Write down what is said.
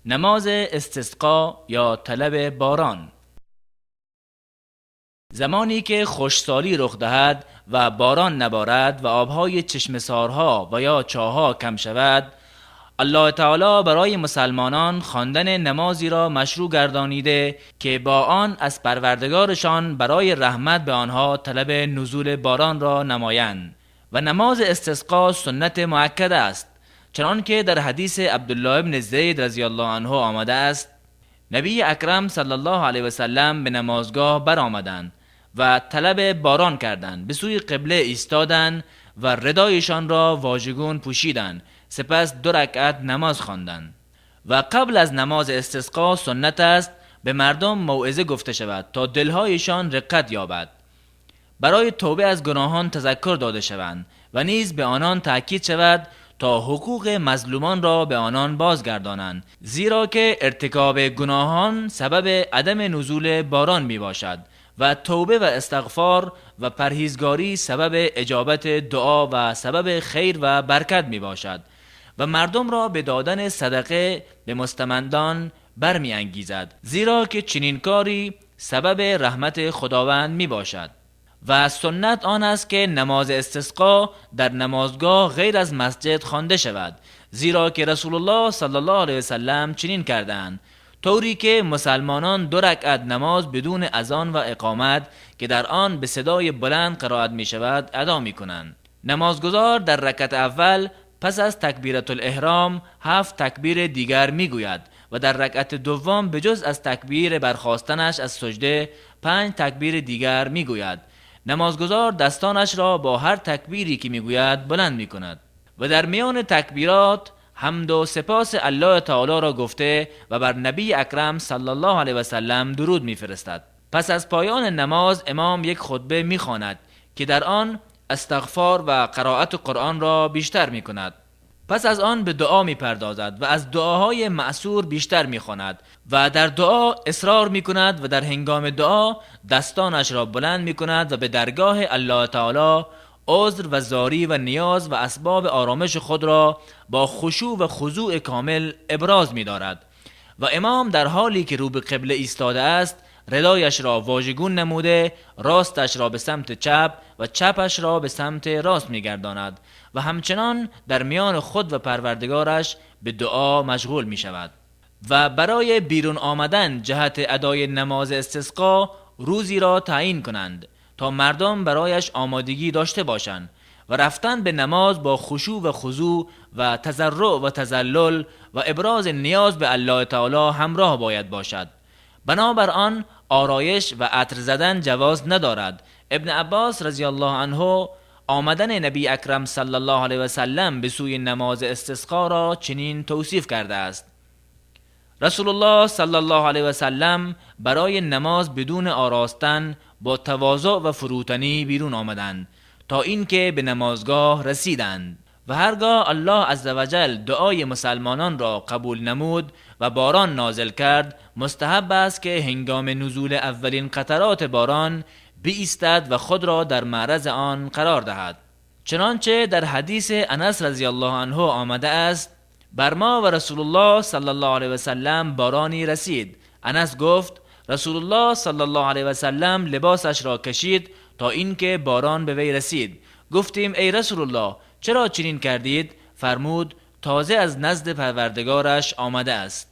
Намози استسقا یا طلب باران. زمانی که خشکسالی رخ دهد و باران نبارد و آبهای چشمه‌سارها و یا چاه‌ها کم شود، الله تعالی برای مسلمانان خواندن نمازی را مشروع گردانیده که با آن از پروردگارشان برای رحمت به آنها طلب نزول باران را نمایند. و نماز استسقا سنت مؤکد است، چنانکه در حدیث عبدالله ابن زید رضی الله عنه آمده است: نبی اکرم صلی الله علیه و سلم به نمازگاه برآمدند و طلب باران کردند، به سوی قبله ایستادند و ردایشان را واژگون پوشیدند، سپس 2 رکعت نماز خواندند. و قبل از نماز استسقا سنت است به مردم موعظه گفته شود تا دلهایشان رقت یابد، برای توبه از گناهان تذکر داده شوند و نیز به آنان تأکید شود تا حقوق مظلومان را به آنان بازگردانند، زیرا که ارتکاب گناهان سبب عدم نزول باران می باشد و توبه و استغفار و پرهیزگاری سبب اجابت دعا و سبب خیر و برکت می باشد و مردم را به دادن صدقه به مستمندان برمی انگیزد، زیرا که چنین کاری سبب رحمت خداوند می باشد. و سنت آن است که نماز استسقا در نمازگاه غیر از مسجد خوانده شود، زیرا که رسول الله صلی الله علیه وسلم چنین کردند، طوری که مسلمانان 2 رکعت نماز بدون اذان و اقامت که در آن به صدای بلند قرائت می شود ادا می کنند. نمازگزار در رکعت اول پس از تکبیرة الاحرام 7 تکبیر دیگر می گوید و در رکعت دوم به جز از تکبیر برخاستنش از سجده 5 تکبیر دیگر می گوید. نمازگزار دستانش را با هر تکبیری که میگوید بلند میکند و در میان تکبیرات حمد و سپاس الله تعالی را گفته و بر نبی اکرم صلی الله علیه و سلم درود میفرستد. پس از پایان نماز امام یک خطبه میخواند که در آن استغفار و قرائت قرآن را بیشتر میکند. پس از آن به دعا میپردازد و از دعاهای مأثور بیشتر میخواند و در دعا اصرار میکند و در هنگام دعا دستانش را بلند میکند و به درگاه الله تعالی عذر و زاری و نیاز و اسباب آرامش خود را با خشوع و خضوع کامل ابراز می‌دارد. و امام در حالی که رو به قبله ایستاده است ردایش را واژگون نموده راستش را به سمت چپ و چپش را به سمت راست می‌گرداند و همچنان در میان خود و پروردگارش به دعا مشغول می‌شود. و برای بیرون آمدن جهت ادای نماز استسقا روزی را تعیین کنند تا مردم برایش آمادگی داشته باشند و رفتن به نماز با خشوع و خضوع و تضرع و تذلل و ابراز نیاز به الله تعالی همراه باید باشد. بنابر آن آرایش و عطر زدن جواز ندارد. ابن عباس رضی الله عنه آمدن نبی اکرم صلی الله علیه و سلم به سوی نماز استسقا را چنین توصیف کرده است: رسول الله صلی الله علیه و سلم برای نماز بدون آراستن با تواضع و فروتنی بیرون آمدند تا اینکه به نمازگاه رسیدند. و هرگاه الله عزوجل دعای مسلمانان را قبول نمود و باران نازل کرد، مستحب است که هنگام نزول اولین قطرات باران بایستد و خود را در معرض آن قرار دهد. چنانچه در حدیث انس رضی الله عنه آمده است: بر ما و رسول الله صلی الله علیه و سلم بارانی رسید. انس گفت: رسول الله صلی الله علیه و سلم لباسش را کشید تا اینکه باران به وی رسید. گفتیم: ای رسول الله، چرا چنین کردید؟ فرمود: تازه از نزد پروردگارش آمده است.